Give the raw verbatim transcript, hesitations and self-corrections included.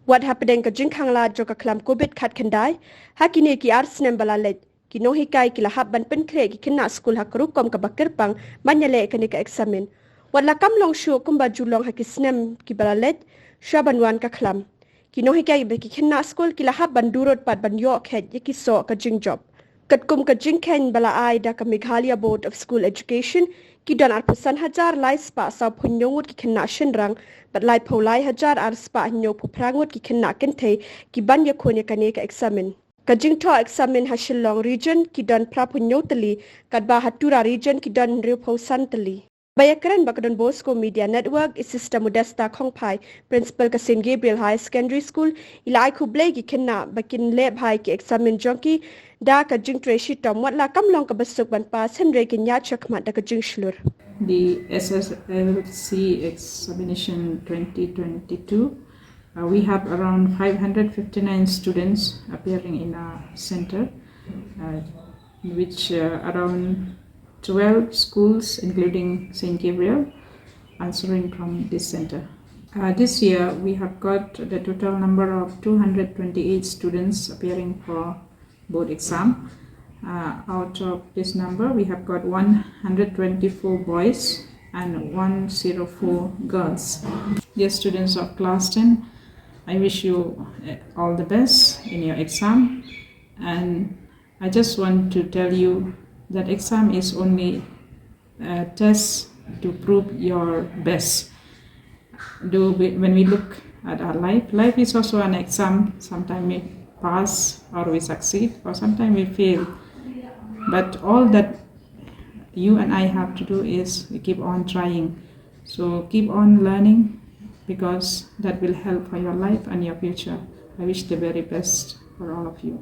Wat hapdeng ka jingkhang lad jong ka khlam covid khatkhyndai, ha kine ki ar snem ba la leit, ki nonghikai ki la hap ban pynkhreh ki khynnah skul ha ka rukom kaba kyrpang ban ïaleh kane ka eksamin. Wat la kam long shuh kumba ju long ha ki snem kiba la leit, shuwa ban wan ka khlam, ki nonghikai bad ki khynnah skul ki la hap ban durut pat ban ïoh kheit ïa ki soh ka jingjop. Katkum ka jingkheiñ ba la ai da ka Meghalaya Board of School Education, ki don arphew san hajar lai spah sawphew hynñiew ngut ki khynnah shynrang bad laiphew lai hajar ar spah hynñiewphew phra ngut ki khynnah kynthei ki ban ïakhun ïa kane ka eksamin. Ka jingthoh eksamin ha Shillong Region ki don phraphew hynñiew tylli, katba ha Tura Region ki don hynriewphew san tylli. Ba ïakren bad ka Don Bosco Media Network, i Sister Modesta Khongphai, Principal ka Saint Gabriel Higher Secondary School, i la ai khublei ki khynnah ba kin leh bha ïa ki eksamin jong ki da ka jingtrei shitom, wat la kam long kaba suk ban pass, hynrei kin ïaid shakhmat da ka jingshlur. The S S L C examination twenty twenty-two, uh, we have around five hundred fifty-nine students appearing in our center, uh, in which, uh, around twelve schools, including Saint Gabriel, answering from this center. Uh, this year, we have got the total number of two hundred twenty-eight students appearing for board exam. Uh, out of this number, we have got one hundred twenty-four boys and one zero four girls. Dear students of class ten, I wish you, uh, all the best in your exam, and I just want to tell you that exam is only a test to prove your best. Do we, when we look at our life, life is also an exam. Sometimes we pass or we succeed, or sometimes we fail. But all that you and I have to do is we keep on trying. So keep on learning, because that will help for your life and your future. I wish the very best for all of you.